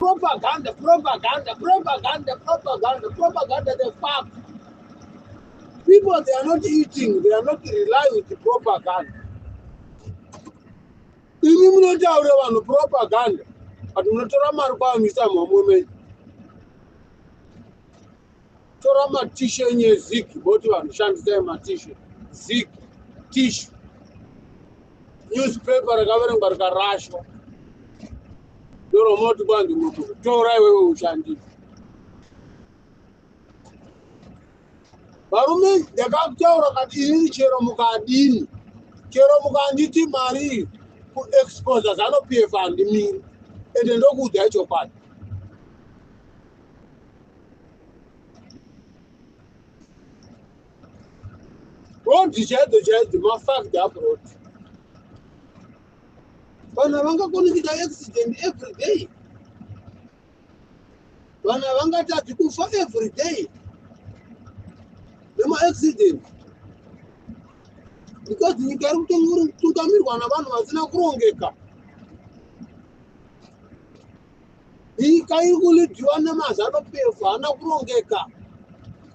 Propaganda, propaganda, propaganda, propaganda, propaganda, the fuck. People, they are not eating, they are not rely with the propaganda. Imi munotaura vanhu propaganda, but munotora mari kwaamisa mhomwe menyu. Tora matishu enyu ezig moti vanhu shandisai matishu zig tishu newspaper rakaverengwa rikarashwa ndoromoti kwanzi muti tora iwewe ushandise. Varume ndakataura kati inini chero mukadini chero mukanditi mari kuexposa zanu pf handimiri ende ndokuudzai chokwadi. Road chaidzo chaidzo mafact up road. Vanhu havangakoni kuita accident every day. Vanhu havangatadzi kufa every day nemaaccident because nyika iri kutungamirwa navanhu vasina kurongeka. Nyika iri kulidhiwa nemaZanu PF haana kurongeka.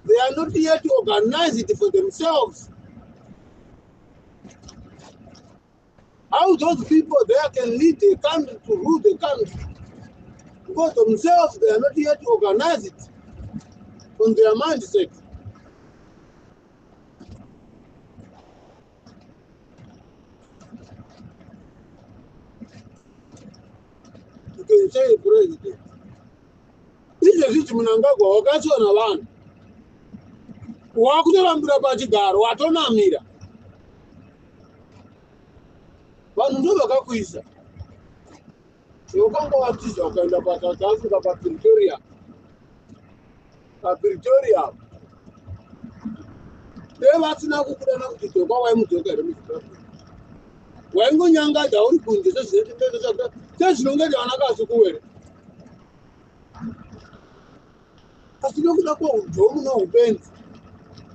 They are not yet organized for themselves. How those people there can lead the country to rule the country? Because themselves they are not yet organized on their mindset. You can say president. Izvezvi Mnangagwa wakatsiwa navanhu wakutorambira pachigaro watonamira vanhu ndo vakakuisa wakanga watiza ukaenda paSouth Africa paPretoria paPretoria dei vasina kukudana kuti dzoka waimudzoka here muZimbabwe waingonyangadza uri kunze sezvinonge vana Kasukuwere asi nokuda kweudhomu noubenzi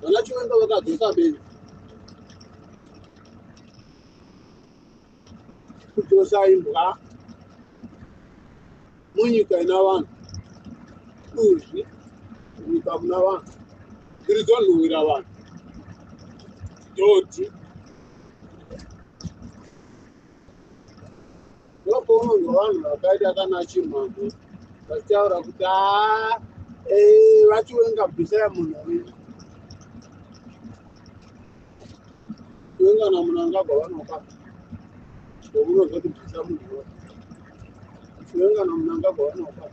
vana Chiwenga vakadzosa benzi kudzosa imbwa munyika ina vanhu duzvi munyika muna vanhu dziri dzonhuhwira vanhu dhodhi ndopaunonzwa vanhu vakaita kana Chimhamha vachitaura kuti haa vaChiwenga bvisai munhu uyu. Chiwenga naMnangagwa vanoka ndomunozoti bvisa munhu uyu. Chiwenga naMnangagwa vanoka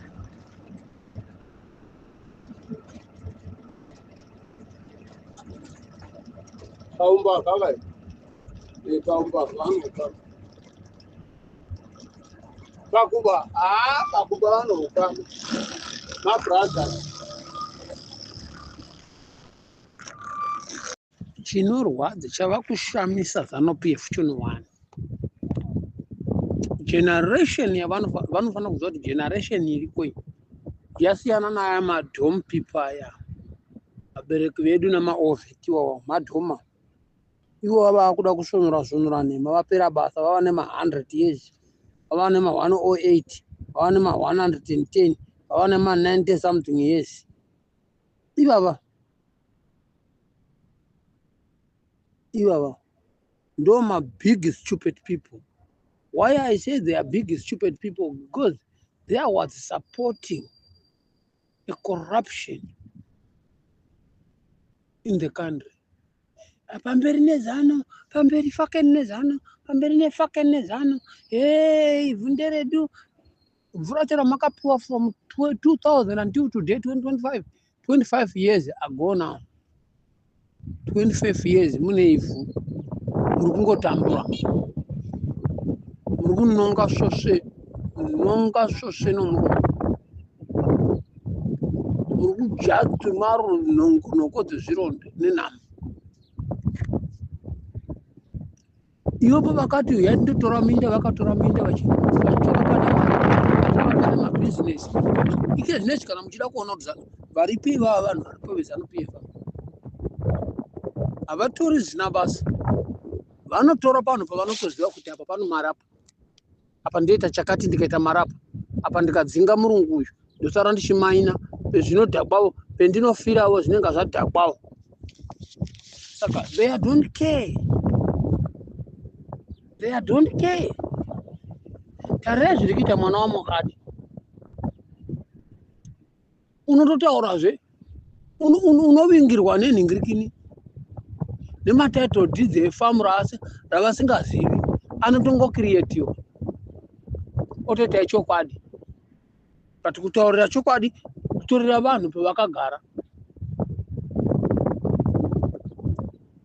kaumbavha vai kaumbavha vanoka pakuba haa pakuba vanoka mabrothers. Chinorwadza chava kushamisa ZANU PF chinhu one generation yavanofanira kuziva kuti generation iriko iyi yasiyana naaya madhom people aya vabereki vedu namaovheti iwawa madhoma ivo vava kuda kusvonora svonora nhema vapera basa vava nema100 years vava nema108 vava nema110 vava nema90 something years ivava ivava ndo mabig stupid people. Why I say they are big stupid people? Because they was supporting a corruption in the country. Pamberi neZANU, pamberi fucking neZANU, pamberi nefucking neZANU. Hey, ivhu nderedu mvura chero makapiwa from 2000 until today 2025, 25 years ago now, 25 years mune ivhu muri kungotambura muri kunonga svosve nonga svosve nomuromo muri kudya tumaro nhoko dzezvironda nenhamo ivopo vakati uyai tindotora minda vakatora minda vachitora pane vachitora pane mabhizinesi ike zvinezvi kana muchida kuona kuti varipo ivava vanhu varipo veZANU PF havatori zvina basa vanotora panhu pavanotoziva kuti apa pano mari apa apa ndoita chakati ndikaita mari apa. Apa ndikadzinga murungu uyu, ndosara ndichimaina pezvinodhakwawo, pendinofirawo zvinenge zvadhakwawo. Saka they don't care, they don't care. Tarirai zviri kuita mwana wamukati. Unototaurazve, unovingirwa nenhingirikini nematitle deeds efamu ravasingazivi, anotongocreatiwa otoita chokwadi. But kutaurira chokwadi, kutorera vanhu pavakagara,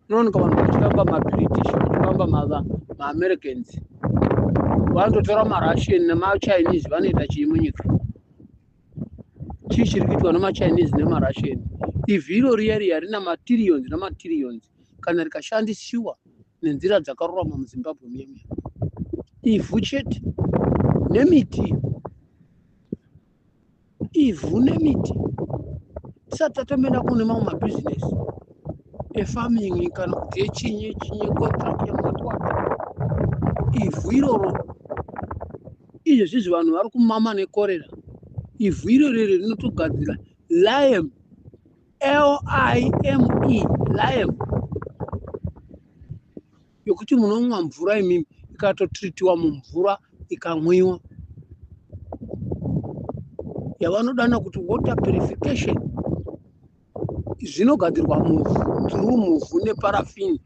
unooneka vanhu vachiramba maBritish, vachiramba maAmericans, vanototora maRussian nemaChinese. Vanoita chii munyika? Chii chiri kuitwa nemaChinese nemaRussian? Ivhu iro riya riya rina matrillions namatrillions kana rikashandisiwa nenzira dzakarurama muZimbabwe muya muya. Ivhu chete nemiti, ivhu nemiti, tisati tatomboenda kune mamwe mabhizinesi efarming kana kuti echinyi echinyi, contract yemwati. Ivhu iroro, izvezvizvi vanhu vari kumama nekorera. Ivhu iroro iri rinotogadzira lime, lime, lime yokuti munomwa mvura imimi, ikatotritiwa mumvura ikamwiwa, yavanodana kuti water purification. Zvinogadzirwa muvhu, through muvhu neparafini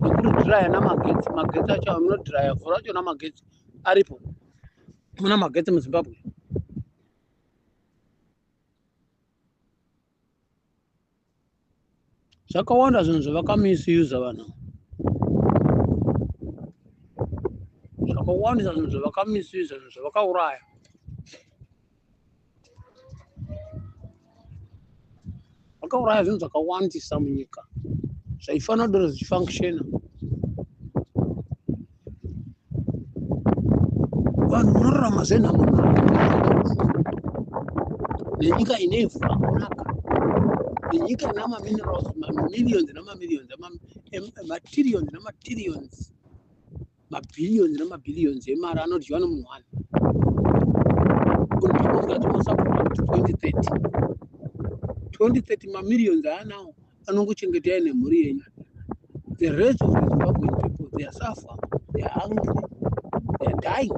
nekudhiraya namagetsi. Magetsi acho munodhiraya mvura acho namagetsi aripo. Muna magetsi muZimbabwe. Zvakawanda zvinhu zvavakamisusa vanhu, zvakawandisa zvinhu zvavakamisusa, zvinhu zvavakauraya. Vakauraya zvinhu zvakawandisa munyika zvaifanira kudaro zvichifunctiona. Vanhu munorarama zvenhamo nenyika ine ivhu rakanaka, nenyika ina maminerals, mamillions namamillions, matrillions namatrillions, mabillions namabillions emari anodyiwa nemunhu one. Ungatomosapota kuti 2030, 2030 mamillions aanawo anongochengetai nemhuri yenyu. The rest of the Zimbabwean people, they are suffer, they are hungry, they are dying.